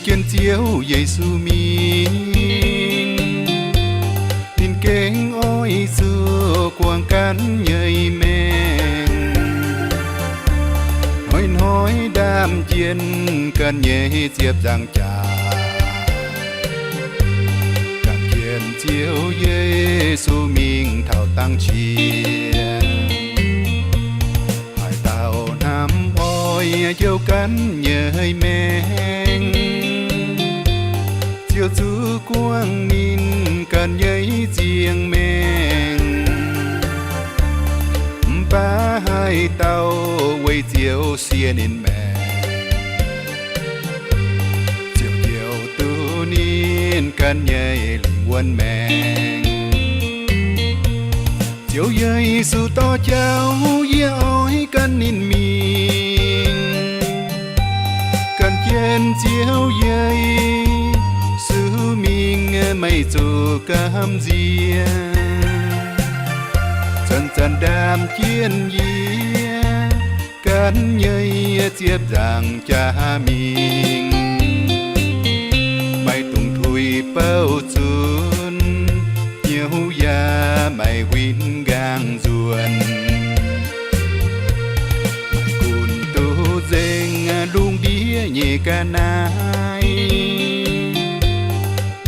Jienv Ziouv Yesu mingh, ninh gengh oix zuqc guangc ganh nyei maengc. Hnoi-hnoi ndaamv jienv ganh nyei ziepc nzaangc jaax, ganh jienv Ziouv Yesu mingh taux dangx qiex. Haaix dauh hnamv oix jouh ganh nyei maengc, Ziouv zuqc guangc ninh ganh nyei ziangh maengc. Mv baac haaix dauh weic Ziouv siev ninh maengc, Ziouv njoux duqv ninh ganh nyei lingh wuonh maengc. Ziouv Yesu dorh jauv yie oix gan ninh mingh. Gan jienv Ziouv Yesu mingh, meih zuqc gamh nziex. Zanc-zanc ndaam jienv yie ganh nyei ziepc nzaangc jaax mingh. Maiv dungx tuix bouh zunc, hnyouv yaac maiv huin nqaang nzuonx. Maiv gunv duqv nzengc lungh ndiev nyei ga'naaiv,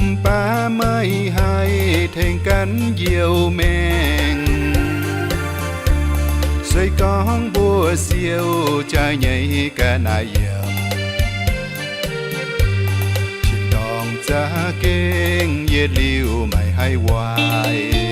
mv baac meih haih tengx ganh njoux maengc. Se gorngv mbuo siou jaaix nyei ga'naaiv yiem, tin-dorngh za'gengh yietc liuz maiv haih waaic.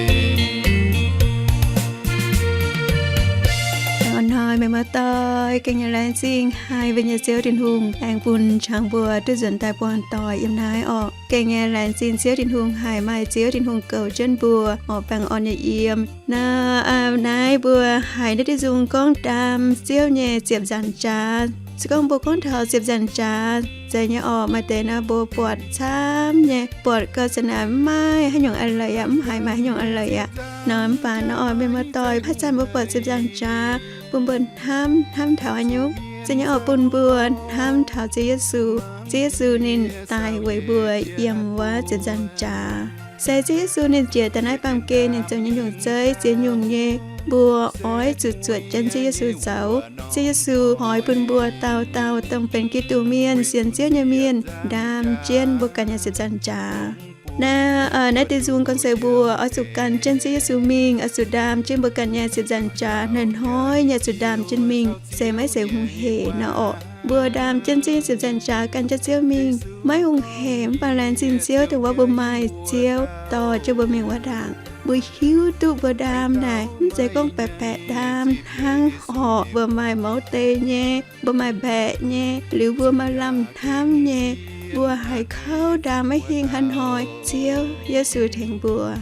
Hnoi-hnoi meih muoz-doic gengh nyei laengz zingh haiz mbuo nyei Ziouv Tin-Hungh aengx bun qangx mbuo duqv nzuonx daaih buangh doic yiem naaiv orqc. Gengh nyei laengz zingh Ziouv Tin-Hungh haiz maaih Ziouv Tin-Hungh goux jienv mbuo oc, baengh orn nyei yiem. Naaiv, naaiv mbuo haiz naaiv diuh nzung gorngv ndaam Ziouv nyei ziepc nzaangc jaax. Se gorngv mbuo gorngv taux ziepc nzaangc jaax, zeiz nyei orqc, maaih deix naaiv mbuo buatc camv nyei, buatc gau za'naaic mv maaih haaix nyungc a'leic aqv, mv haiz maaih haaix nyungc a'leic aqv. Nor mv baac nor orqc, mienh muoz-doic, haaix zanc mbuo buatc ziepc nzaangc jaax, bun mbuo hnamv, hnamv taux haaix nyungc? Zeiz nyei orqc, bun mbuo hnamv taux Ziouv Yesu. Ziouv Yesu ninh daaih weic mbuo yiem wuov ziepc nzaangc jaax. Se Ziouv Yesu ninh jiex daaih naaiv baamh gen, ninh zoux nyei nyungc zeiv ziex nyungc nyei, mbuo oix zuqc zuotc jienv Ziouv Yesu zoux. Ziouv Yesu oix bun mbuo dauh dauh dongh benx Giduc mienh, sienx Ziouv nyei mienh, ndaam jienv mbuo ganh nyei ziepc nzaangc jaax. Naaiv, naaiv diuh nzung gorngv se mbuo oix zuqc gan jienv Ziouv Yesu mingh, oix zuqc ndaam jienv mbuo ganh nyei ziepc nzaangc jaax, hnoi-hnoi nyei zuqc ndaam jienv mingh, se maiv zeiz hungh hec nor orqc. Mbuo ndaam jienv Ziouv nyei ziepc nzaangc jaax gan jienv Ziouv mingh, maiv hungh hec, mv baac laengz zingh Ziouv dongh wuov mbuo maaih Ziouv dorh jienv mbuo mingh wuov ndaangc. Mbuo hiuv duqv mbuo ndaam naaic mv zeiz gorngv baeqc baeqc ndaam hnangv orqc, mbuo maaih mouz deix nyei, mbuo maaih mbaeqc nyei, liuz mbuo maaih lamh hnamv nyei, mbuo haiz kouv ndaam maiv hingh hnoi-hnoi, Ziouv Yesu tengx mbuo.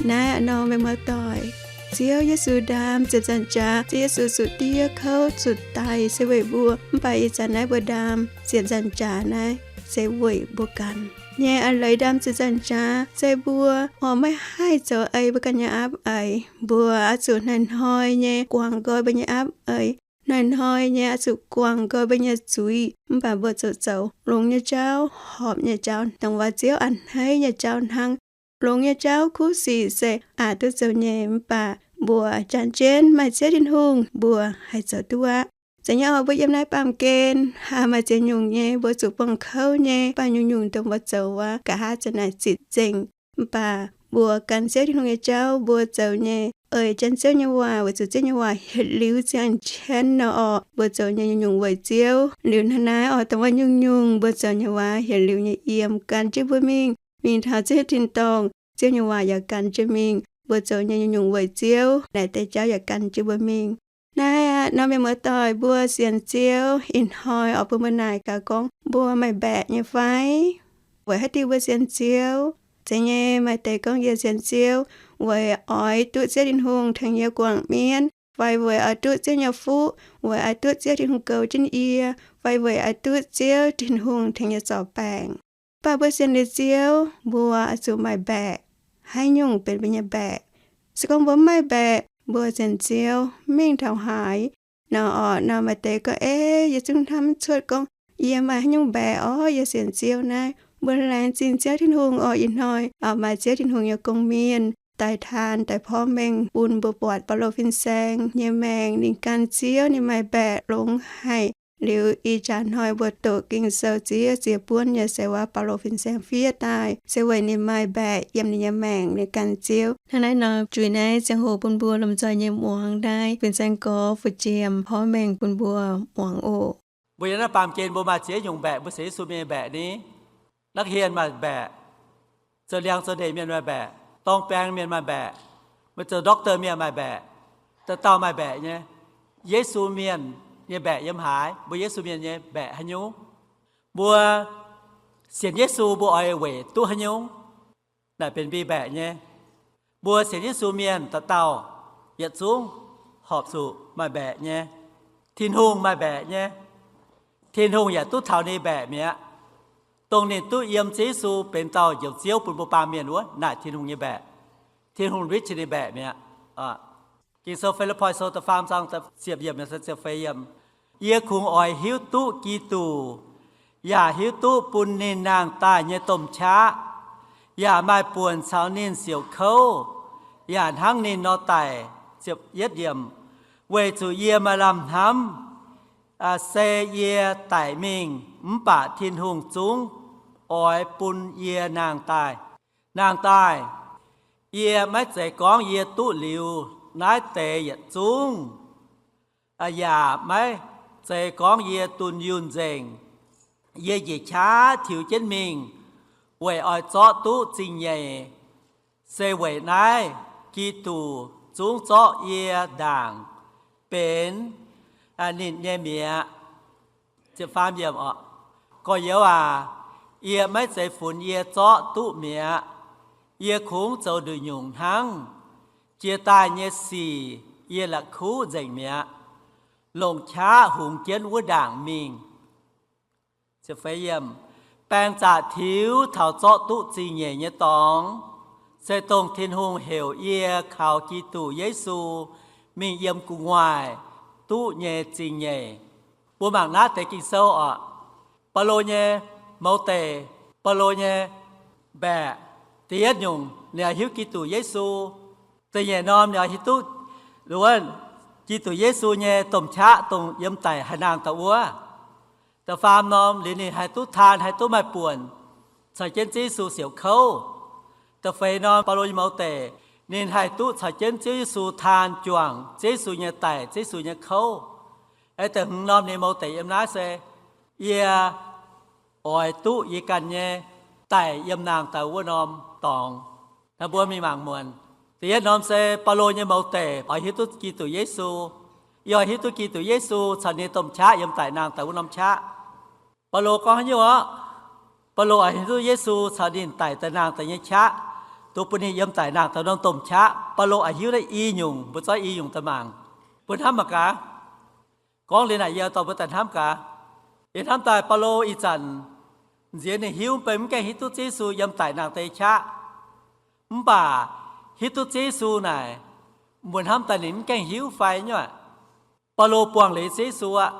Naaiv nor meih muoz-doic, Ziouv Yesu ndaam ziepc nzaangc jaax, Ziouv Yesu zuqc diev kouv zuqc daic se weic mbuo. Mv baac ih zanc naaiv mbuo ndaam ziepc nzaangc jaax naaiv se weic mbuo ganh nyei a'leiz ndaam ziepc nzaangc jaax, se mbuo oix maiv haih zoux eix mbuo ganh nyei aapv eix. Mbuo oix zuqc hnoi-hnoi nyei guangc nqoi mbuo nyei aapv eix, hnoi-hnoi nyei oix zuqc guangc nqoi mbuo nyei zuiz. Mv baac mbuo zuqc zoux longx nyei jauv, horpc nyei jauv, dongh wuov Ziouv a'hneiv nyei jauv hnangv. Longx nyei jauv kuv sic se aqc duqv zoux nyei, mv baac mbuo janx jienv maaih Ziouv Tin-Hungh mbuo haih zoux duqv aqv. Zeiz nyei orqc, mbuo yiem naaiv baamh gen haih maaih ziex nyungc nyei, mbuo zuqc buangh kouv nyei, mv baac nyungc-nyungc dongh mbuo zoux wuov, nqa'haav za'naaic zitc nzengc. Mv baac mbuo gan Ziouv Tin-Hungh nyei jauv mbuo zoux nyei, eix jienv Ziouv nyei waac, weic zuqc Ziouv nyei waac hietc liuz ziangh jienv nor orqc, mbuo zoux nyei nyungc-nyungc weic Ziouv. Liuz hnangv naaiv orqc, dongh wuov nyungc-nyungc mbuo zoux nyei waac hietc liuz nyei yiem gan jienv mbuo mingh, mingh taux Ziouv tin-dorngh, Ziouv nyei waac yaac gan jienv mingh. Mbuo zoux nyei nyungc-nyungc weic Ziouv, naaic deix jauv yaac gan jienv mbuo mingh. Naaiv aqv, nor mienh muoz-doic, mbuo sienx Ziouv ih hnoi orqc, bun mbuo naaic gaax gorngv mbuo maaih mbaeqc nyei fai? Weic haaix diuc mbuo sienx Ziouv? Zeiz nyei, maaih deix gorngv, yie sienx Ziouv weic oix duqv Ziouv Tin-Hungh tengx yie guangc mienv, fai weic oix duqv Ziouv nyei fuqv, weic oix duqv Ziouv Tin-Hungh goux jienv yie, fai weic oix duqv Ziouv Tin-Hungh tengx yie zorc baengc. Mv baac mbuo sienx liuz Ziouv, mbuo oix zuqc maaih mbaeqc. Haaix nyungc benx mbuo nyei mbaeqc? Se gorngv mbuo mv maaih mbaeqc, mbuo sienx Ziouv mv mengh taux haaix. Nor orqc, nor maaih deix gorngv, ei, yie zungv hnamv mv cuotv gorngv Yie maaih haaix nyungc mbaeqc orv? Yie sienx Ziouv naaiv. Mbuo laengz zingh Ziouv Tin-Hungh oc. Ih hnoi maaih Ziouv Tin-Hungh nyei gong-mienh daaih taan, daaih porv mengh bun mbuo buatc Baulo fin-saeng nyei maengc. Ninh gan Ziouv, ninh maaih mbaeqc longx haic. Liuz ih jaax hnoi mbuo doqc Ging-Sou ziex ziex buonv nyei se waac Baulo fin-saeng fiev daaih, se weic ninh maaih mbaeqc yiem ninh nyei maengc, ninh gan Ziouv. Hnangv naaiv nor, juix naaiv ziangh hoc bun mbuo lomh nzoih nyei muangx naaiv fin-saeng gorx fu'jiem porv mengh bun mbuo muangx oc. Mbuo yiem naaiv baamh gen mbuo maaih ziex nyungc mbaeqc. Mbuo sienx Yesu mienh nyei mbaeqc ni. Nakv hienh maaih mbaeqc, zoux liangx zoux ndeic mienh maaih mbaeqc, dorng baeng mienh maaih mbaeqc, mbuo zoux doctor mienh maaih mbaeqc. Dauh dauh maaih mbaeqc nyei. Yesu mienh nyei mbaeqc yiem haaix? Mbuo Yesu mienh nyei mbaeqc haaix nyungc? Mbuo sienx Yesu mbuo oix weic duqv haaix nyungc? Naaic benx mbuo mbaeqc nyei. Mbuo sienx Yesu mienh dauh dauh yietc zungv horpc zuqc maaih mbaeqc nyei. Tin-Hungh maaih mbaeqc nyei. Tin-Hungh yaac duqv taux ninh mbaeqc mi'aqv. Dongh ninh duqv yiem Ziouv Yesu benx dauh Njoux Ziouv bun mbuo baamh mienh wuov, naaic Tin-Hungh nyei mbaeqc. Tin-Hungh rich ninh mbaeqc mi'aqv. Ging-Sou Fi^lipv^poi Sou da'faam zaang ziepc yiemc, ziepc feix yiemc. Yie kungx oix hiuv duqv Giduc, yaac hiuv duqv bun ninh nangh daaih nyei domh qaqv, yaac maaih buonc caux ninh siouc kouv, yaac hnangv ninh nor daic. Ziepc yietv yiemc. Weic zuqc yie maaih lamh hnamv, se yie daic mingh, mv baac Tin-Hungh zungv oix bun yie nangh daaih. Nangh daaih, yie maiv zeiz gorngv yie duqv liuz naaiv deix yietc zungv, yaac maiv zeiz gorngv yie dunh yunh nzengc. Yie njiec qaqv tiux jienv mingh weic oix zorqv duqv zingh nyeic. Se weic naaiv Giduc zungv zorqv yie ndaangc benx ninh nyei mi'aqv. Gorx-youz aac, yie maiv zeiz funx yie zorqv duqv mi'aqv. Yie kungx zoux nduqc nyungc hnangv. Jiex daaih nyei sic yie la'kuqv nzengc mi'aqv, longc qaqv hungx jienv wuov ndaangc mingh. Baeng zaqc tiux taux zorqv duqv zingh nyeic nyei dorngx, se dongh Tin-Hungh heuc yie kaux Giduc Yesu mingh yiem gu'nguaaic duqv nyei zingh nyeic. Mbuo mangc naaiv deix Ging-Sou oc. Baulo nyei mouz deic, Baulo nyei mbaeqc, da'yietv nyungc ninh oix hiuv Giduc Yesu. Da'nyeic norm ninh oix hiuv duqv wuov Giduc Yesu nyei domh qaqv dongh yiem daic haih nangh daaih wuov. Da'faam norm liuz ninh haih duqv taan, haih duqv maaih buonc caux jienv Ziouv Yesu siouc kouv. Da'feix norm Baulo nyei mouz deic, ninh haih duqv caux jienv Ziouv Yesu taan juangc Ziouv Yesu nyei daic, Ziouv Yesu nyei kouv. Aeqv, da'hmz norm ninh mouz deic yiem naaiv se, yie oix duqv yie ganh nyei daic yiem nangh daaih wuov norm dorngx. Naaiv mbuo mingh mangc muonc. Da'yietv norm se Baulo nyei mouz deic oix hiuv duqv Giduc Yesu. Yie oix hiuv duqv Giduc Yesu caux ninh domh qaqv yiem daic nangh daaih wuov norm qaqv. Baulo gorngv haaix nyungc orqc? Baulo oix hiuv duqv Yesu caux ninh daic daaih nangh daaih nyei qaqv, dongh bun ninh yiem daic nangh daaih norm domh qaqv. Baulo oix hiuv naaiv i nyungc, mbuo zorqv i nyungc daaih mangc. Mbuo hnamv mangc gaax. Gorngv liuz naaic yie dorh mbuo daaih hnamv gaax. Yie hnamv daaih Baulo ih zanc nziex ninh hiuv mbenc mv gaengh hiuv duqv Ziouv Yesu yiem daic nangh daaih nyei qaqv. Mv baac hiuv duqv Ziouv Yesu naaic, mbuo hnamv daaih ninh mv gaengh hiuv fai nyuoqc. Baulo buangh leiz Ziouv Yesu aqv.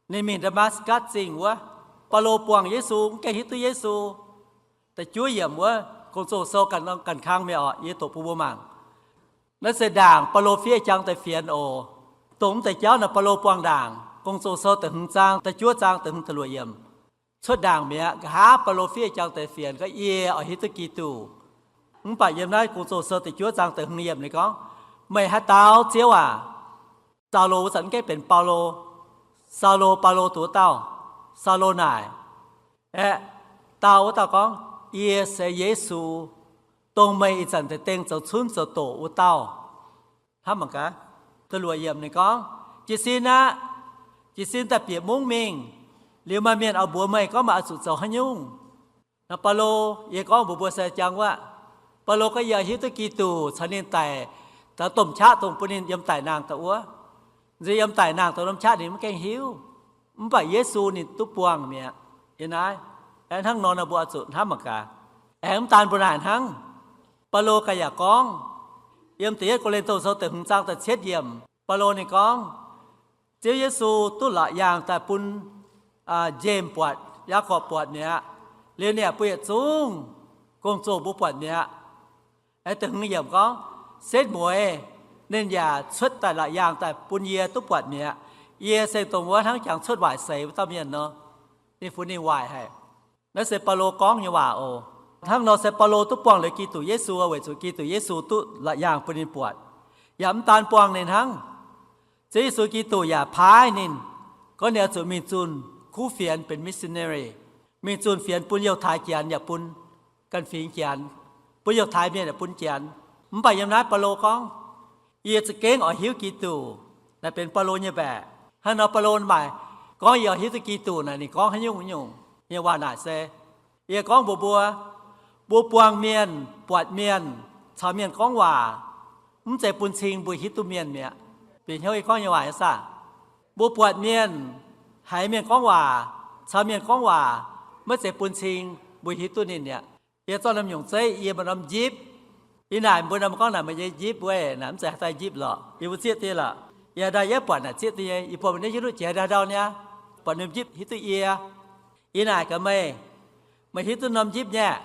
Ninh mingh Ndaa^matv^gatc Zingh wuov, Baulo buangh Yesu, mv gaengh hiuv duqv Yesu. Da'juov yiemc wuov, Gong-Zoh Sou ganh kang mingh orqc, yie doqc bun mbuo mangc. Naaiv se ndaangc Baulo fiev jangx deix fienx oc. Dongh mv deix jauv naaic Baulo buangh ndaangc, Gong-Zoh Sou da'hmz zaang, da'juov zaang, da'hmz da'luoqc yiemc. Cuotv ndaangc mi'aqv, nqa'haav Baulo fiev jangx deix fienx gorngv, yie oix hiuv duqv Giduc. Mv baac yiem naaiv Gong-Zoh Sou da'juov zaang da'hmz yiemc ninh gorngv, meih haaix dauh Ziouv aac? Saulo wuov zanc mv gaengh benx Baulo. Saulo, Baulo duqv dauh. Saulo naaic, aeqv, dauh wuov dauh gorngv, yie se Yesu, dongh meih ih zanc deix dengh zoux cunv zoux doqc wuov dauh. Hnamv mangc gaax, da'luoqc yiemc ninh gorngv, jiez sin aqv. Jiez sin daaih bieqc mungv mingh, liuz maaih mienh oix mbuox meih gorngv meih oix zuqc zoux haaix nyungc. Baulo, yie gorngv mbuox mbuo se jangx wuov, Baulo gorngv yie oix hiuv duqv Giduc caux ninh daic, caux domh qaqv dongh bun ninh yiem daic nangh daaih wuov. Nziex yiem daic nangh daaih norm qaqv ninh mv gaengh hiuv. Mv baac Yesu ninh duqv buangh mi'aqv. Yie naaiv, aengx hnangv nor nor mbuo oix zuqc hnamv mangc gaax. Aengx mv daan mbuo naaic hnangv, Baulo ganh yaac gorngv, yiem da'yietv Ko^lin^to Sou da'hmz zaang da'cietv yiemc, Baulo ninh gorngv, Ziouv Yesu duqv la'yaangh daaih bun James buatc, Yaagorpc buatc mi'aqv. Liuz ninh yaac bun yietc zungv gong-zoh mbuo buatc mi'aqv. Da'hmz yiemc gorngv, setv mueiz ninh yaac cuotv daaih la'yaangh daaih bun yie duqv buatc mi'aqv. Yie se dongh wuov hnangv jangx cuotv waaic seix wuov dauh mienh nor. Ninh funx ninh waaic haic. Naaiv se Baulo gorngv nyei waac oc. Hnangv nor se Baulo duqv buangh liuz Giduc Yesu weic zuqc Giduc Yesu duqv la'yaangh bun ninh buatc. Yaac mv daan buangh ninh hnangv. Ziouv Yesu Giduc yaac paaiv ninh, gorngv ninh oix zuqc mingh zunh kuv fienx benx missionary, mingh zunh fienx bun Yiutai Janx yaac bun ganh fingx Janx, bun Yiutai Mienh yaac bun Janx. Mv baac yiem naaiv Baulo gorngv, yie za'gengh oix hiuv Giduc. Naaiv benx Baulo nyei mbaeqc. Hnangv nor Baulo maaic gorngv yie oix hiuv duqv Giduc naaic, ninh gorngv haaix nyungc nyungc nyei waac naaic se, yie gorngv mbuox mbuo, mbuo buangh mienh, buatc mienh, caux mienh gorngv waac, mv zeiz bun cing mbuo hiuv duqv mienh mi'aqv. Bieqc hnyouv yie gorngv nyei waac nyei saah? Mbuo buatc mienh, haiz mienh gorngv waac, caux mienh gorngv waac, maiv zeiz bun cing mbuo hiuv duqv ninh mi'aqv. Yie zorqv norm nyungc zeiv, yie maaih norm njipv. Yie naaic mbuo nor, mbuo gorngv naaic meih nyei njipv weic naaic, mv zeiz haaix dauh njipv lorqc. Yie mbuo zieqv duqv nyei lorqc. Yie haaix dauh yie buatc naaic zieqv duqv nyei, yie buatc meih naaiv hiuv duqv jiex haaix dauh niaa, buatc norm njipv hiuv duqv yie. Yie naaic gaax meih, meih hiuv duqv norm njipv nyei?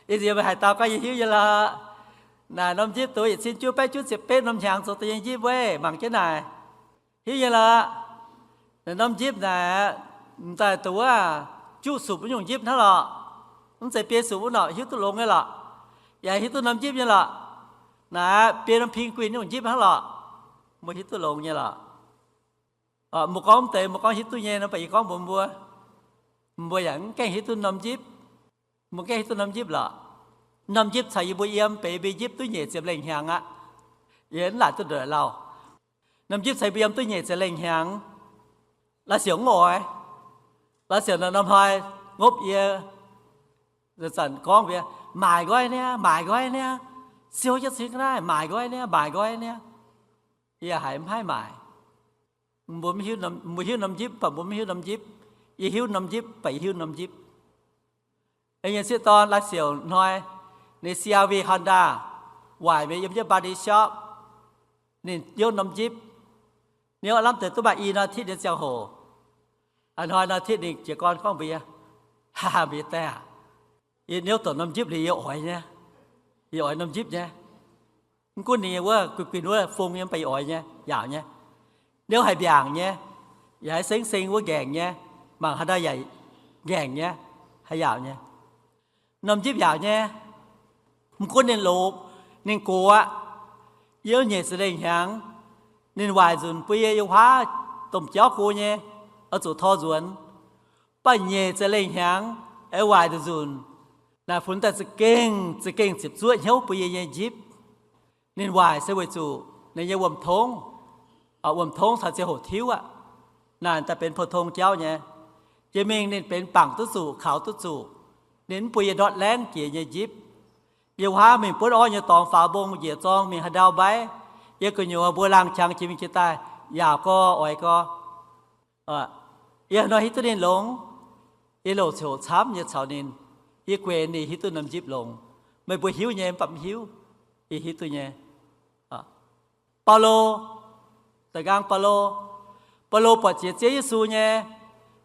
Yie nziex meih haaix dauh gorngv yie hiuv nyei lorqc. Naaic norm njipv dongh yietc cin juov baeqv juov ziepc betv norm hnyangx zoux deix nyei njipv weic mangc jienv naaic. Hiuv nyei lorqc. Naaic norm njipv naaic, m'daaih dongh wuov juqv supc wuov nyungc njipv hnangv lorqc. Mv zeiz biei supc wuov norqc, hiuv duqv longx nyei lorqc. Yaac hiuv duqv norm njipv nyei lorqc. Naaic biei norm penguin nyungc njipv hnangv lorqc. Mbuo hiuv duqv longx nyei lorqc. Mbuo gorngv mv deix, mbuo gorngv hiuv duqv nyei nor, baac yie gorngv mbuox mbuo, mbuo yaac mv gaengh hiuv duqv norm njipv. Mbuo gaengh hiuv duqv norm njipv lorqc. Norm njipv caux yie mbuo yiem benx mbuo njipv duqv nyeic ziepc lengh hnyangx aqv. Yie mv laaic duqv nduqc lauh. Norm njipv caux yie mbuo yiem duqv nyeic ziepc lengh hnyangx, la'sic siouc mv oix. La'sic siouc norm hnoi ngopv yie, zanc-zanc gorngv mbuox, maaic nqoi niaa, maaic nqoi niaa, siou jienv cingx ga'naaiv, maaic nqoi niaa, maaic nqoi niaa. Yie haiz mv haih maaic. Mbuo hiuv norm njipv baac mbuo mv hiuv norm njipv. Yie hiuv norm njipv baac yie hiuv norm njipv. Yie nyei sieqv dorn la'sic siouc hnoi, ninh C R V Honda waaic mingh yiem jienv body shop, ninh youv norm njipv. Ninh youv lamh deix duqv maaih i norm titv nyei ziangh hoc. A'hnoi norm titv ninh jiez gorn gorngv mbuox yie, Haa, mbuo nyei daaih aac, yie niouv doqc norm njipv liuz yie oix nyei. Yie oix norm njipv nyei. Mv gunv ninh nyei wuov guin-guin wuov fong nyei, mv baac yie oix nyei, yaauc nyei. Niouv haiz mbiaangc nyei, yaac haiz Sing Sing wuov ngaengc nyei, mangc haaix ndau yaac ngaengc nyei, haiz yaauc nyei. Norm njipv yaauc nyei. Mv gunv ninh loz, ninh gox aqv. Yiem nyeic ziepc lengh hnyangx, ninh waaic nzunc bun yie, yie huaav domh jauv go nyei, oix zuqc tor nzuonx. Mv baac nyeic ziepc lengh hnyangx, aengx waaic nzunc, naaic funx daaih za'gengh, za'gengh ziepc zuoqv hnyouv bun yie nyei njipv. Ninh waaic se weic zuqc ninh nyei wuom-tongv, wuom-tongv caux ziangh hoc tiuv aqv. Naaic daaih benx pou-tong jauv nyei. Jiex mingh ninh benx bangc duqv zuqc, kaux duqv zuqc. Ninh mv bun yie ndortv laengv jiex nyei njipv. Yie huaav mingh buonv orv nyei dorngx faaux mbong njiec zorng mingh haaix ndau mbaiv, yie gu'nyuoz mbuo laangh qangx jiex mingh jiex daaih, yaauc gorx oix gorx. Yie hnoi hiuv duqv ninh longx. Yie louc ziouc camv nyei caux ninh. Yie gueix ninh hiuv duqv norm njipv longx. Meih mbuo hiuv nyei mv baac mv hiuv. Yie hiuv duqv nyei. Baulo, da'nqaang Baulo, Baulo buatc jiex Ziouv Yesu nyei.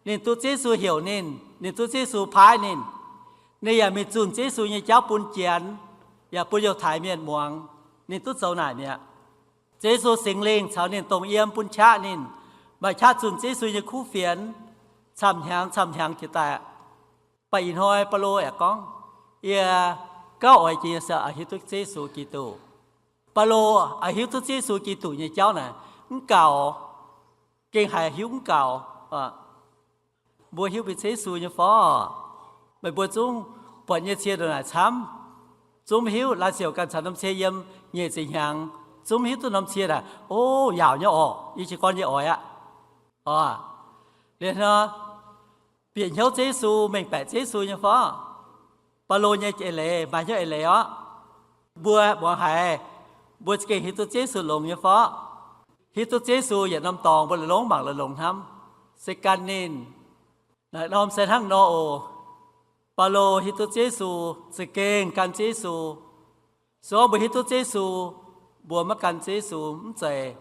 Ninh duqv Ziouv Yesu heuc ninh, ninh duqv Ziouv Yesu paaiv ninh. Ninh yaac mingh zunh Ziouv Yesu nyei jauv bun Janx, yaac bun Yiutai Mienh muangx. Ninh duqv zoux naaic mi'aqv. Ziouv Yesu Singx Lingh caux ninh dongh yiem bun qaqv ninh, maaih qaqv zunh Ziouv Yesu nyei kuv fienx, camv-hnyangx camv-hnyangx jiex daaih. Mv baac ih hnoi Baulo yaac gorngv, yie gauh oix jiex nyei se oix hiuv duqv Ziouv Yesu Giduc. Baulo oix hiuv duqv Ziouv Yesu Giduc nyei jauv naaic mv gaux, gengh haiz hiuv mv gaux. Mbuo hiuv mbuo Ziouv Yesu nyei fov? Meih mbuo zungv buatc nyei cie ndongc naaic camv, zungv mv hiuv. La'siouc ganh caux norm cie yiem nyeic ziepc hnyangx, zungv mv hiuv duqv norm cie naaic, o, yaauc nyei orqc, yie jiez gorn yie oix aqv. Oc, liuz nor, bieqc hnyouv Ziouv Yesu, mengh baeqc Ziouv Yesu nyei fov? Baulo nyei eix leiz maaih hnyouv eix leiz orqc. Mbuo muangx haiz, mbuo za'gengh hiuv duqv Ziouv Yesu longx nyei fov? Hiuv duqv Ziouv Yesu yietc norm dorngx mbuo longx mangc longx hnamv, se gan ninh. Naaiv norm se hnangv nor oc. Baulo hiuv duqv Ziouv Yesu, za'gengh gan Ziouv Yesu. Se gorngv mbuo hiuv duqv Ziouv Yesu, mbuo maiv gan Ziouv Yesu mv zeiz.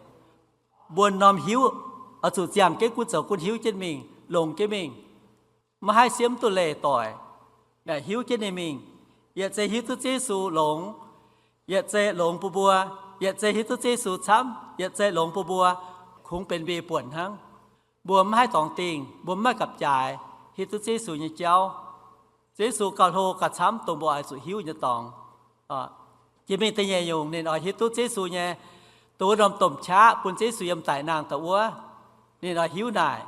Mbuo norm hiuv oix zuqc ziangh jienv gunv zoux gunv hiuv jienv mingh, longx jienv mingh, maiv haih siemv duqv leih doic, hiuv jienv ninh mingh. Yietc zeiz hiuv duqv Ziouv Yesu longx, yietc zeiz longx bun mbuo, yietc zeiz hiuv duqv Ziouv Yesu camv, yietc zeiz longx bun mbuo, kungx benx mbi buonc hnangv. Mbuo maiv haih dorngc dingh, mbuo maiv maaih gapv-jaaix hiuv duqv Ziouv Yesu nyei jauv. Ziouv Yesu gauh hlo gauh camv dongh mbuo oix zuqc hiuv nyei dorngx. Jiex mingh da'nyeic nyungc ninh oix hiuv duqv Ziouv Yesu nyei, dongh wuov norm domh qaqv bun Ziouv Yesu yiem daic nangh da'wuov, ninh oix hiuv naaic.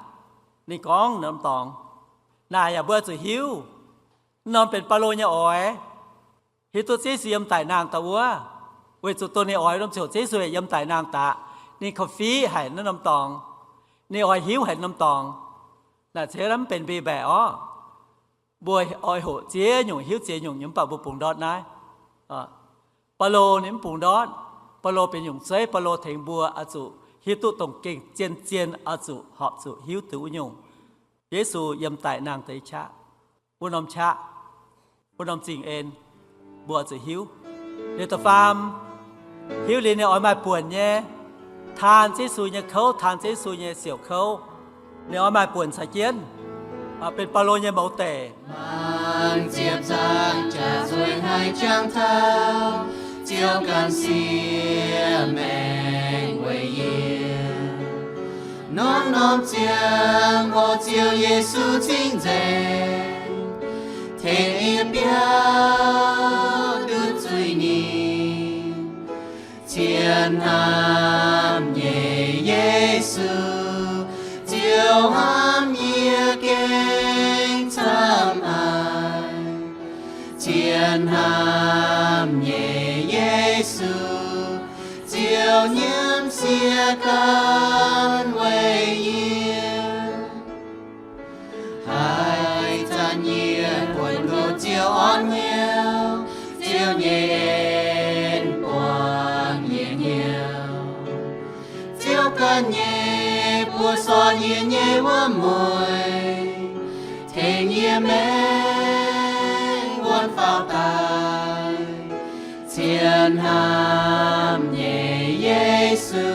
Ninh gorngv norm dorngx, naaic yaac mbuo oix zuqc hiuv. Wuov norm benx Baulo nyei oix, hiuv duqv Ziouv Yesu yiem daic nangh da'wuov, weic zuqc dongh ninh oix norm ziouc Ziouv Yesu yaac yiem daic nangh daqv. Ninh korv-fiqv haic naaiv norm dorngx, ninh oix hiuv haic norm dorngx. Naaic zeiz mv benx mbi mbaeqc orv. Mbuo oix hoqc ziex nyungc hiuv ziex nyungc nyei, mv baac mbuo bungx ndortv naaiv. Baulo ninh mv bungx ndortv. Baulo benx nyungc zeiv. Baulo tengx mbuo oix zuqc hiuv duqv dongh gengh zien-zien oix zuqc horpc zuqc hiuv duqv wuov nyungc. Yesu yiem daic nangh deix qaqv, wuov norm qaqv, wuov norm zingh en, mbuo oix zuqc hiuv. Liuz da'faam, hiuv liuz ninh oix maaih buonc nyei taan Ziouv Yesu nyei kouv, taan Ziouv Yesu nyei siouc kouv. Ninh oix maaih buonc caux jienv, benx Baulo nyei mouz deic. Mangc ziepc nzaang jaax nzueic haic jangx taux, Ziouv gan siev maengc weic yie. Norm-norm ziangh hoc Ziouv Yesu cingv nzengc, tengx yie biauv nduqc zuiz nyei. Cien hnamv nyei Yesu, Ziouv hnamv yie gengh camv haic. Cien hnamv nyei Yesu, Ziouv nyiemv siev gan weic yie. Haaix zanc yie buonc ndoqv Ziouv orn hnyouv, Ziouv nyei en buangh yie hnyouv. Ziouv ganh nyei buoz sortv yie nyei wuom-mueic, tengx yie maengc wuonv faaux daaih. Cien hnamv nyei Yesu,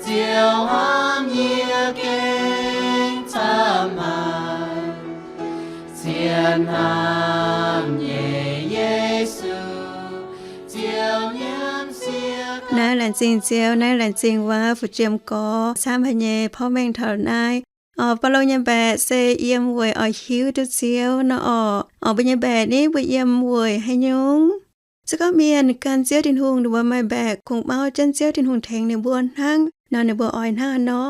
Ziouv hnamv yie gengh camv haic. Cien hnamv nyei Yesu, Ziouv nyiemv siev. Naaiv laengz zingh Ziouv, naaiv laengz zingh waac fu'jueiv gorx camv haic nyei porv mengh taux naaiv. Orqc, Baulo nyei mbaeqc se yiem weic oix hiuv duqv Ziouv nor orqc. Orqc, mbuo nyei mbaeqc ni, mbuo yiem weic haaix nyungc? Se gorngv mienh gan Ziouv Tin-Hungh, ninh mbuo maaih mbaeqc kungx mauv jienv Ziouv Tin-Hungh tengx ninh mbuo hnangv nor, ninh mbuo oix hnangv haaix nor?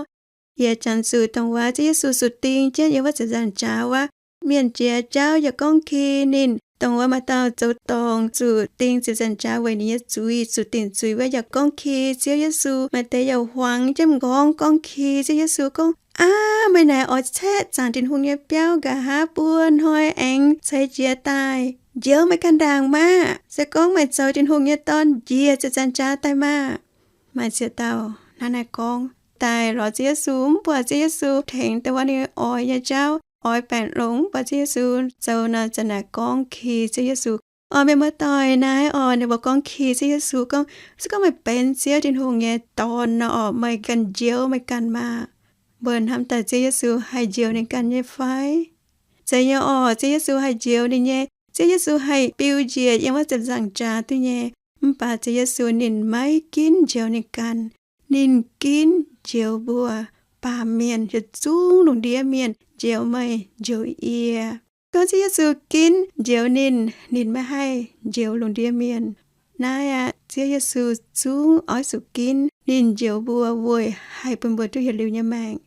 Yie janx zuqc dongh wuov Ziouv Yesu zuqc ding jienv yiem wuov ziepc nzaangc jaax wuov, mienh jiex jauv yaac gorngv ki ninh. Dongh wuov maaih dauh zoux dorngc zuqc ding ziepc nzaangc jaax weic ninh nyei zuiz, zuqc dingc zuiz wuov yaac gorngv ki Ziouv Yesu. Maaih deix yaac huangx jienv m'nqorngv gorngv ki Ziouv Yesu gorngv, Aav, meih naaic oix caeqv zaangc Tin-Hungh nyei biauv, nqa'haav buo hnoi aengx ceix jiez daaih. Njoux meih ganh ndaangc maah! Se gorngv meih zoux Tin-Hungh nyei Dorn, njiec ziepc nzaangc jaax daaih maah! Maaih ziex dauh hnangv naaiv gorngv. Daaih lorz Ziouv Yesu, mv buatc Ziouv Yesu tengx dongh wuov ninh oix nyei jauv, oix baengc longx, mv buatc Ziouv Yesu zoux nor, zanc naaic gorngv ki Ziouv Yesu. Orqc, mienh muoz-doic naaiv orqc, ninh mbuo gorngv ki Ziouv Yesu gorngv, Se gorngv meih benx Ziouv Tin-Hungh nyei Dorn nor orqc, meih ganh njoux meih ganh maah! Mbuo hnamv daaih Ziouv Yesu haih njoux ninh ganh nyei fai? Zeiz nyei orqc, Ziouv Yesu haih njoux ninh nyei. Ziouv Yesu haih biu njiec yiem wuov ziepc nzaangc jaax duqv nyei. Mv baac Ziouv Yesu ninh maiv ginv njoux ninh ganh. Ninh ginv njoux mbuo baamh mienh, yietc zungv lungh ndiev mienh, njoux meih, njoux yie. Gorngv Ziouv Yesu ginv njoux ninh, ninh maiv haih njoux lungh ndiev mienh. Naaiv aqv, Ziouv Yesu zungv oix zuqc ginv ninh njoux mbuo weic haih bun mbuo duqv yietc liuz nyei maengc.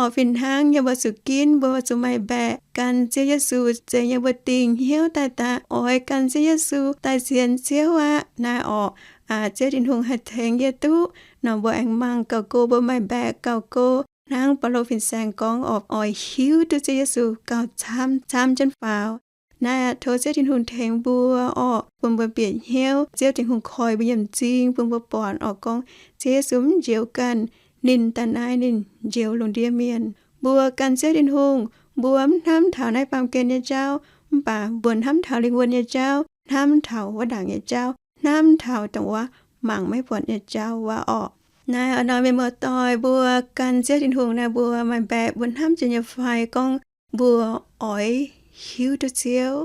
Orqc, fih hnangv yie mbuo zuqc ginv, mbuo zuqc maaih mbaeqc gan Ziouv Yesu, zeiz yie mbuo dingc hnyouv daaih daaih oix gan Ziouv Yesu daaih sienx Ziouv aqv. Naaiv orqc, aa, Ziouv Tin-Hungh haih tengx yie duqv nor, mbuo aengx mangc gauh go, mbuo maaih mbaeqc gauh go. Hnangv Baulo fin-saeng gorngv orqc, oix hiuv duqv Ziouv Yesu gauh camv camv jienv faaux. Naaiv aqv, tov Ziouv Tin-Hungh tengx mbuo orqc, bun mbuo bieqc hnyouv Ziouv Tin-Hungh koi mbuo nyei m'zing, bun mbuo buatc orqc gorngv Ziouv Yesu mv njoux ganh, ninh daaih naaiv ninh njoux lungh ndiev mienh. Mbuo gan Ziouv Tin-Hungh, mbuo mv hnamv taux naaiv baamh gen nyei jauv, mv baac mbuo hnamv taux lingh wuonh nyei jauv, hnamv taux wuov ndaangc nyei jauv, hnamv taux dongh wuov mangc maiv buatc nyei jauv wuov orqc. Naaiv nor mienh muoz-doic, mbuo gan Ziouv Tin-Hungh naaiv, mbuo maaih mbaeqc mbuo hnamv jiex nyei fai gorngv mbuo oix hiuv duqv Ziouv?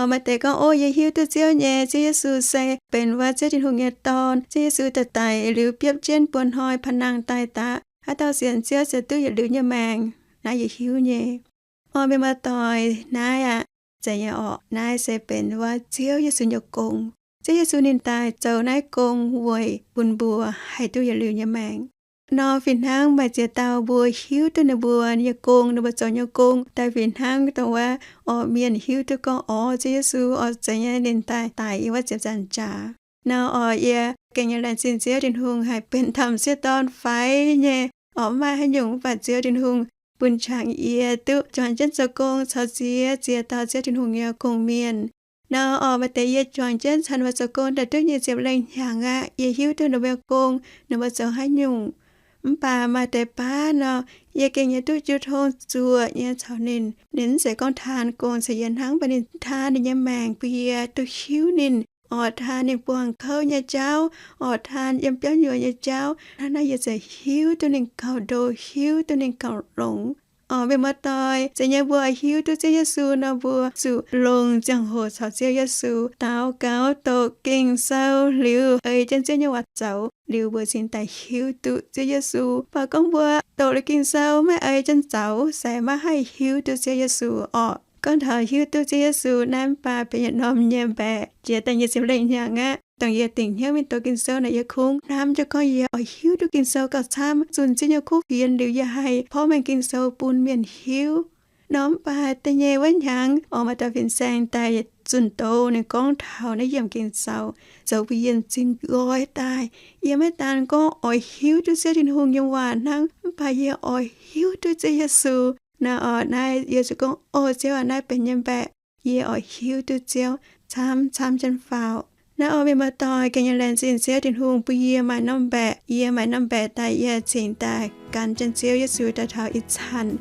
Maaih deix gorngv, O, yie hiuv duqv Ziouv nyei. Ziouv Yesu se benx wuov Ziouv Tin-Hungh nyei Dorn. Ziouv Yesu daaih daic liuz biopv jienv buo hnoi paav nangh daaih daqv. Haaix dauh sienx Ziouv ziouc duqv yietc liuz nyei maengc. Naaiv yie hiuv nyei. O, mienh muoz-doic, naaiv aqv, zeiz nyei orqc. Naaiv se benx wuov Ziouv Yesu nyei gong. Ziouv Yesu ninh daaih zoux naaiv gong weic bun mbuo haih duqv yietc liuz nyei maengc. Nor fih hnangv maaih ziex dauh mbuo hiuv duqv ninh mbuo nyei gong, ninh mbuo zoux nyei gong daaih fih hnangv dongh wuov orqc mienh hiuv duqv gorngv, Orqc, Ziouv Yesu orqc zeiz nyei, ninh daaih daic yiem wuov ziepc nzaangc jaax. Nor orqc yie gengh nyei laengz zingh Ziouv Tin-Hungh haiz benx domh sieqv dorn faix nyei, orqc mv maaih haaix nyungc, mv baac Ziouv Tin-Hungh bun qangx yie duqv juangc jienv zoux gong caux ziex ziex dauh Ziouv Tin-Hungh nyei gong-mienh. Nor orqc maaih deix yie juangc jienv caux ninh mbuo zoux gong daaih duqv nyic ziepc lengh hnyangx aqv. Yie hiuv duqv ninh mbuo nyei gong, ninh mbuo zoux haaix nyungc. Mv baac maaih deix baav nor, yie gengh nyei duqv jiu tong zuoqc nyei caux ninh. Ninh mv zeiz gorngv taan gong caux yie hnangv, mv baac ninh taan ninh nyei maengc bun yie duqv hiuv ninh, orqc taan ninh buangh kouv nyei jauv, orqc taan yiem biauv nyuoz nyei jauv. Hnangv naaiv yie ziouc hiuv duqv ninh gauh ndo, hiuv duqv ninh gauh longx. Orqc mienh muoz-doic, zeiz nyei mbuo hiuv duqv Ziouv Yesu nor, mbuo zuqc longc ziangh hoc caux Ziouv Yesu daux gaux, doqc Ging-Sou liuz, ei jienv Ziouv nyei waac zoux liuz, mbuo cingx daaih hiuv duqv Ziouv Yesu. Mv baac gorngv mbuo doqc liuz Ging-Sou maiv ei jienv zoux se maiv haih hiuv duqv Ziouv Yesu orqc. Gorngv taux hiuv duqv Ziouv Yesu naaiv, mv baac benx yietc norm nyei mbaeqc jiex daaih nyic ziepc lengh hnyangx aqv. Dongh yie dingc hnyouv mingh doqc Ging-Sou naaic, yie kungx hnamv jienv gorngv yie oix hiuv duqv Ging-Sou gauh camv. Zunh Ziouv nyei kuv fienx liuz, yie haih porv mengh Ging-Sou bun mienh hiuv. Nor mv baac da'nyeic wuov hnyangx, orqc maaih dauh fin-saeng daaih zunh doz, ninh gorngv taux naaiv yiemc Ging-Sou zoux bun yie m'zing nqoi daaih. Yie maiv daan gorngv oix hiuv duqv Ziouv Tin-Hungh nyei waac hnangv, mv baac yie oix hiuv duqv Ziouv Yesu. Naaiv orqc, naaiv yie zuqc gorngv, O Ziouv aac, naaiv benx yie nyei mbaeqc. Yie oix hiuv duqv Ziouv camv camv jienv faaux. Naaiv orqc mienh muoz-doic, gengh nyei laengz zingh Ziouv Tin-Hungh bun yie maaih norm mbaeqc. Yie maaih norm mbaeqc daaih, yie cingx daaih gan jienv Ziouv Yesu daaih taux ih zanc.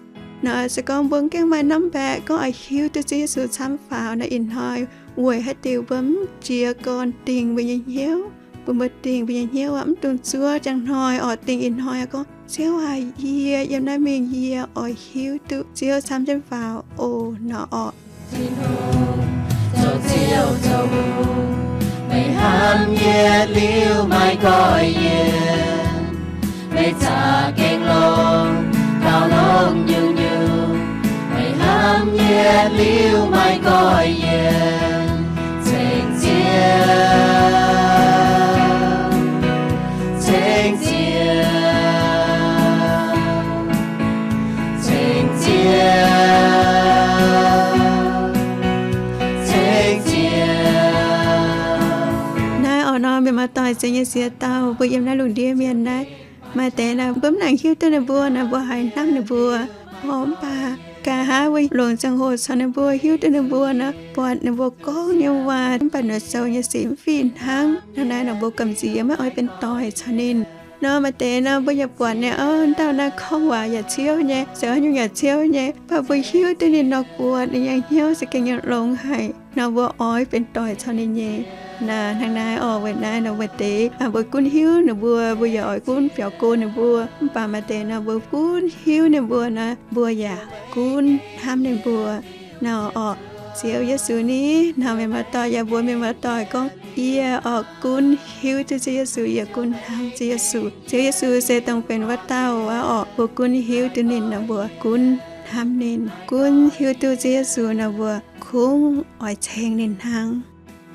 Nor se gorngv mbuo mv gaengh maaih norm mbaeqc gorngv oix hiuv duqv Ziouv Yesu camv faaux nor, ih hnoi weic haaix diuc mbuo mv jiez gorn dingc mbuo nyei hnyouv? Bun mbuo dingc mbuo nyei hnyouv aqv, mv dungx zuov jangx hnoi orqc, dingc ih hnoi gorngv, Ziouv aac, yie yiem naaiv mingh yie oix hiuv duqv Ziouv camv jienv faaux oc. Nor orqc. Tin-Hungh zoux Ziouv zoux hungh, meih hnamv yie liuz maiv goiv yie. Meih za'gengh longx, gauh longx nyungc-nyungc, meih hnamv yie liuz maiv goiv yie. Ceng Ziouv, ceng Ziouv, ceng Ziouv, ceng Ziouv. Naaiv orqc nor, mienh muoz-doic, zeiz nyei ziex dauh mbuo yiem naaiv lungh ndiev mienh naaiv, maaih deix naaiv mbuo mv nangc hiuv duqv ninh mbuo nor, mbuo haiz hnamv ninh mbuo. Orqc mv baac nqa'haav mbuo longc ziangh hoc caux ninh mbuo hiuv duqv ninh mbuo nor, buatc ninh mbuo gorngv nyei waac mv baac ninh mbuo zoux nyei sic mv fih hnangv. Hnangv naaiv nor mbuo gamh nziex maiv oix benx doic caux ninh. Nor maaih deix nor mbuo yaac buatc ninh, o, dauh naaiv gorngv waac yaac ciouv nyei, zoux haaix nyungc yaac ciouv nyei, mv baac mbuo hiuv duqv ninh nor, buatc ninh nyei hnyouv se gengh nyei longx haic nor, mbuo oix benx doic caux ninh nyei. Naaiv hnangv naaiv orqc, weic naaiv nor maaih deix mbuo gunv hiuv ninh mbuo, mbuo yaac oix gunv biaux go ninh mbuo. Mv baac maaih deix nor mbuo gunv hiuv ninh mbuo nor, mbuo yaac gunv hnamv ninh mbuo. Nor orqc, Ziouv Yesu ni, nor mienh muoz-doic yaac mbuox mienh muoz-doic gorngv, yie orqc gunv hiuv duqv Ziouv Yesu, yie gunv hnamv Ziouv Yesu. Ziouv Yesu se dongh benx wuov dauh aqv orqc, mbuo gunv hiuv duqv ninh nor mbuo gunv hnamv ninh. Gunv hiuv duqv Ziouv Yesu nor mbuo kungx oix ceng ninh hnangv.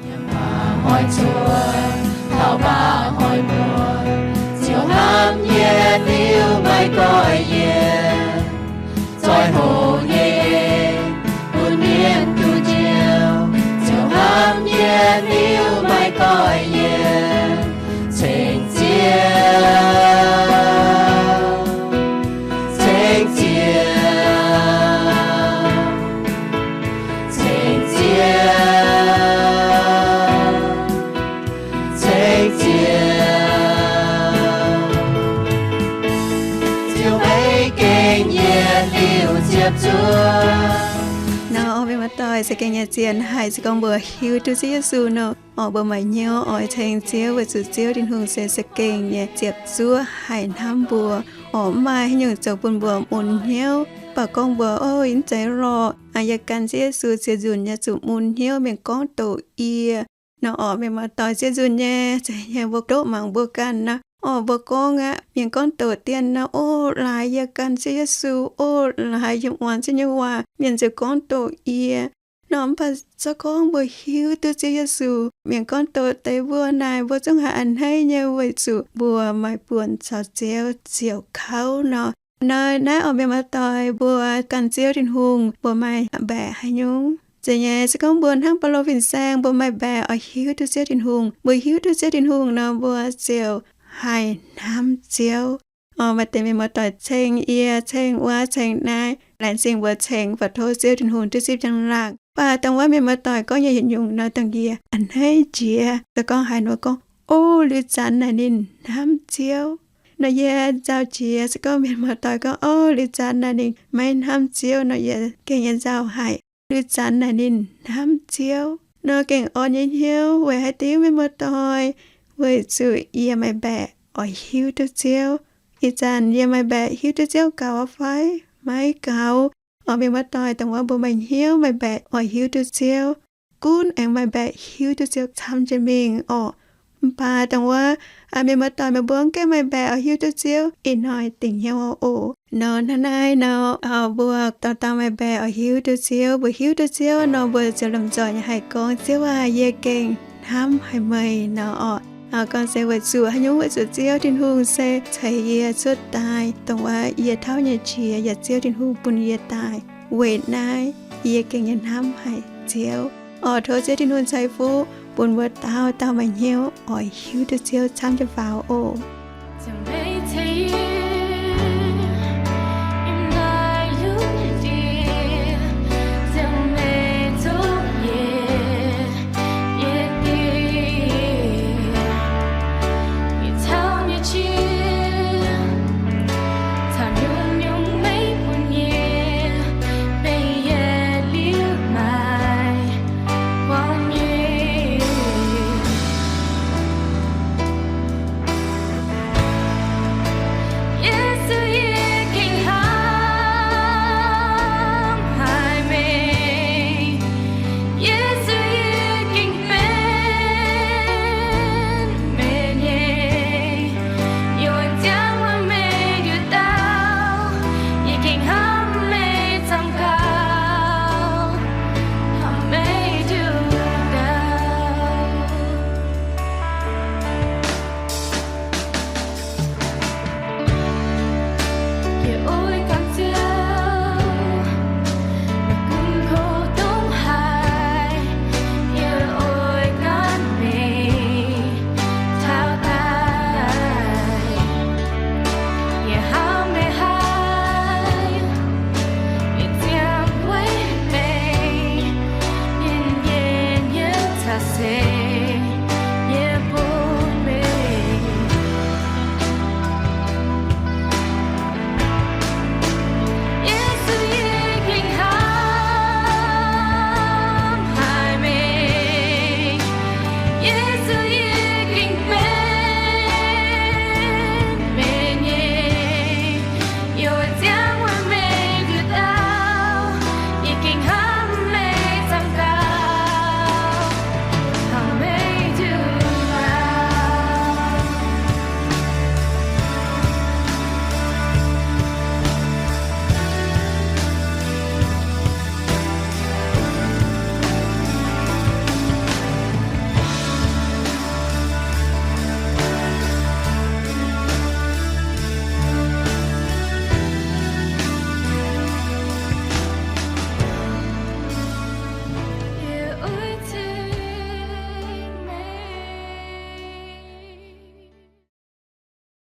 Yiem mba'hnoi cuotv taux mba'hnoi muoz, Ziouv hnamv yie liuz maiv goiv yie. Zoih hoc nyei bun mienh duqv njoux, Ziouv hnamv yie liuz maiv goiv yie. Ceng Ziouv, ceng Ziouv, ceng Ziouv, ceng Ziouv. Ziouv meih gengh yietc liuz ziepc zuoqv. Nor orqc, mienh muoz-doic, za'gengh nyei zien haic. Se gorngv mbuo hiuv duqv Ziouv Yesu nor, orqc, mbuo maaih hnyouv oix ceng Ziouv, weic zuqc Ziouv Tin-Hungh se za'gengh nyei ziepc zuoqv haic hnamv mbuo. Orqc, mv maaih haaix nyungc zoux bun mbuo mun hnyouv. Mv baac gorngv mbuo, o, yie mv zeiz lorqc, yie gan Ziouv Yesu ziepc nzunc nyei zuqc mun hnyouv, mienh gorngv doqc yie. Nor orqc, mienh muoz-doic, ziepc nzunc nyei, zeiz nyei mbuo ndoqv mangc mbuo ganh nor, orqc, mbuo gorngv aqv, mienh gorngv doqc dien nor, o, laaix yie gan Ziouv Yesu, o, laaix yie muangx Ziouv nyei waac, mienh ziouc gorngv doqc yie. Nor mv baac se gorngv mbuo hiuv duqv Ziouv Yesu, mienh gorngv doqc deix mbuo naaic, mbuo zungv haih a'hneiv nyei, weic zuqc mbuo maaih buonc caux Ziouv ziouc kouv nor. Nor naaiv orqc, mienh muoz-doic, mbuo gan Ziouv Tin-Hungh mbuo maaih mbaeqc haaix nyungc? Zeiz nyei, se gorngv mbuo hnangv Baulo fin-saeng, mbuo maaih mbaeqc oix hiuv duqv Ziouv Tin-Hungh. Mbuo hiuv duqv Ziouv Tin-Hungh nor, mbuo ziouc haih hnamv Ziouv. Orqc, maaih deix mienh muoz-doic ceng yie, ceng wuov, ceng naaiv, laengz zingh mbuo ceng, faaux tov Ziouv Tin-Hungh duqv zipv njang-laangc. Mv baac dongh wuov mienh muoz-doic gorngv nyei yietc nyungc nor, dongh yie a'hneiv jiex. Se gorngv haaix nor gorngv, o, liuz zanc naaic ninh hnamv Ziouv. Nor yie nzauh jiex. Se gorngv mienh muoz-doic gorngv, o, liuz zanc naaic ninh maiv hnamv Ziouv nor, yie gengh nyei nzauh haic. Liuz zanc naaic ninh hnamv Ziouv. Nor gengh orn nyei hnyouv weic haaix diuc, mienh muoz-doic? Weic zuqc yie maaih mbaeqc oix hiuv duqv Ziouv. Ih zanc yie maaih mbaeqc hiuv duqv Ziouv gaux fai maiv gaux? Orqc, mienh muoz-doic, dongh wuov mbuo maaih hnyouv maaih mbaeqc oix hiuv duqv Ziouv, gunv aengx maaih mbaeqc hiuv duqv Ziouv camv jiex mingh orqc. Mv baac dongh wuov, mienh muoz-doic, meih mbuo mv gaengh maaih mbaeqc oix hiuv duqv Ziouv, ih hnoi dingc hnyouv oc. Nor hnangv naaiv nor, mbuo dauh dauh maaih mbaeqc oix hiuv duqv Ziouv. Mbuo hiuv duqv Ziouv nor, mbuo ziouc lomh nzoih nyei haih gorngv, Ziouv aac, yie gengh hnamv haic meih nor orqc. Gorngv se weic zuqc haaix nyungc? Weic zuqc Ziouv Tin-Hungh se ceix yie cuotv daaih, dongh wuov yie tauv nyei qiex yaac Ziouv Tin-Hungh bun yie daaih. Weic naaiv yie gengh nyei hnamv haic Ziouv. Orqc, tov Ziouv Tin-Hungh ceix fuqv bun mbuo dauh dauh maaih hnyouv oix hiuv duqv Ziouv camv jiex faaux oc.